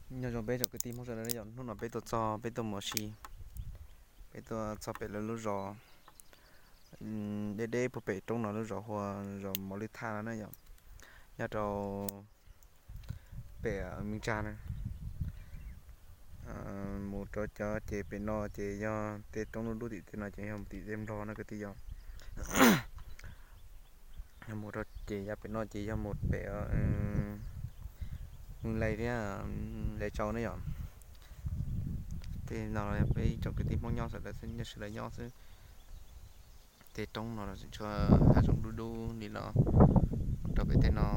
Nyob zoo peb tsoom kwv tij Hmoob sawv daws yom, hnub no peb tuaj txog, peb tuaj mus ua si, peb tuaj txog pem lawv lub zos deb deb puag pem roob no, lub zos hu ua zos Mos Lwj Thaj no na yom, nyob rau pem Meej Tsag na. Mus rau cov ces pem no ces yog tej roob dub dub tim tej no ces yog mus tim tej Nplog na kwv tij yom. Yog mus rau ces yav pem no ces yog mus pem Mws Lais thiab Lais Tsau ne yom. Tej no peb tsoom kwv tij Hmoob nyob sawv daws xwb, nyob sawv daws nyob xwb. Tej roob no tsis tshua, hav zoov dub dub li no. Mus rau pem tej no,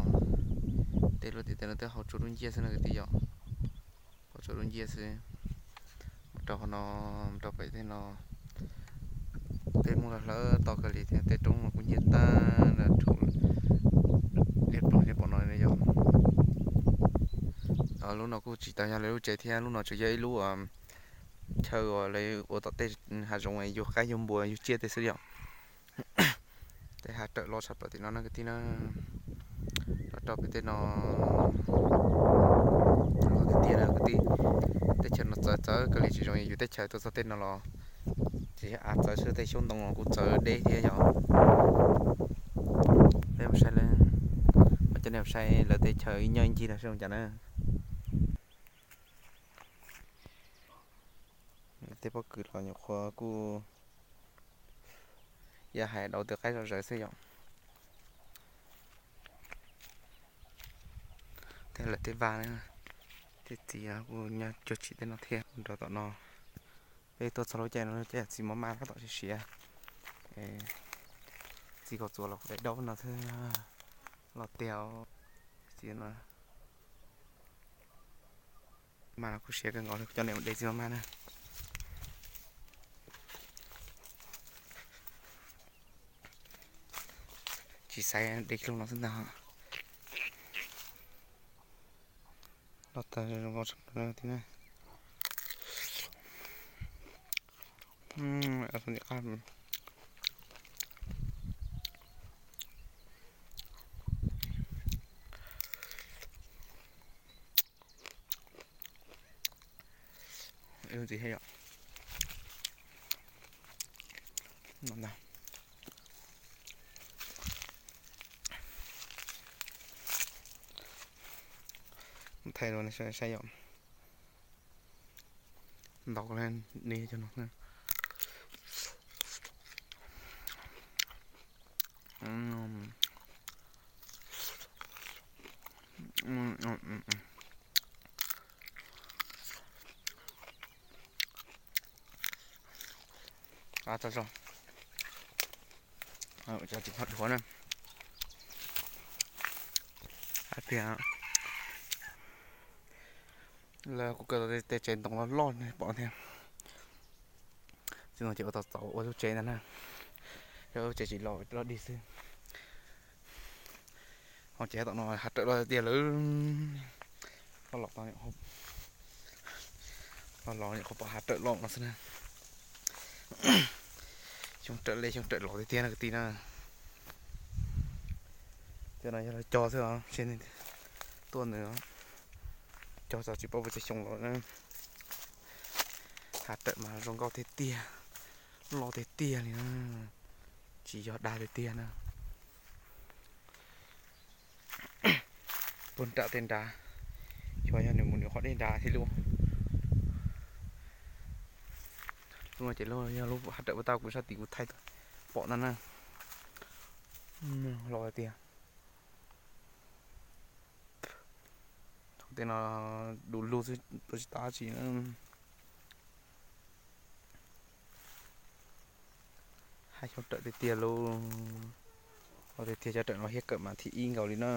tej lub tim tej no twb hau tsua dub nciab xwb no kwv tij yom. Hau tsua dub nciab xwb. Mus rau qhov no, mus rau pem tej no, tej Hmoob hlawv hlawv tau kawg li thiab, tej roob no kuj nyiag tag nrho, liab ploog liab pom no yom. Lub no kuj tsis tau yog lawv lub tsev thiab, lub no tsuas yog ib lub chaw uas lawv ua tom tej hav zoov yug qaib yug npua yug tsiaj tej xwb yom. Tej hav rawm loj tshaj plaws tim no na kwv tij na. Los rau pem tej no, los tiag tiag na kwv tij, teb chaws no txawv txawv kawg li, tsis zoo yus teb chaws tuaj txog tej no los tsis yog av txawv xwb, tej xyoob ntoo los kuj txawv deb thiab yom. Peb mus saib lawv, coj nej mus saib lawv tej chaw ib nyob ib ncig no seb zoo cas na. Tej pob kws los nyuam qhuav kuj yog hais daus tus qaib zom zaws xwb yom. Tej lawv tej vaj, tej txiv kuj nyob cuag tsim tej no thiab. Nrog tom no, peb tuaj txog lub caij no, lub caij txiv maj maj tab tom siav siav. Txiv kaus txuas los kuj daim daub no xwb, los tiag txiv no. Mas kuj siav kawg nkaus li, coj nej mus de txiv maj maj na. Tsis xaiv de kiag lub no xwb ntag. Los tag zoo nkauj tshaj plaws na. Ntxiv thiab yom. Thaij rau nej saib yom. Ntau li cov no. Tso tso, tsis tau dhuav na. Hais tias lawv kuj kaw tau tej tsev ntoo loj loj nej pom thiab. Txij no ces ua tau txaus ua lub tsev ntag na. Yog lub tsev tsis los loj dig xwb. Ho ces tom no hav rawm loj tiag lawm. Los los tau, los los nyuam qhuav pom hav rawm loj no xwb na. Xyoob rawm lej xyoob rawm los tiag tiag na kwv tij na. Tej no yog lawv cog xwb os, tuaj nws cog txog tsis paub puas txog xyoo los na. Hav rawm mas zoo nkauj tiag tiag, loj tiag tiag li na, tsis yog dag tiag tiag na. Puag nram tej nrad, xyov yog nws mus nws qhov dej nrad thiab lauj. Lub no ces yog lub hav rawm puag ta kuv sab tid kuv thaij pom ntag na. Los tiag. Tej no du lug xwb, tua tsis tau dab tsi na. Hab xyoob rawm tiag tiag lauj. Los tiag tiag, cov rawm no hiab kawm mas thib ib nkaus li na.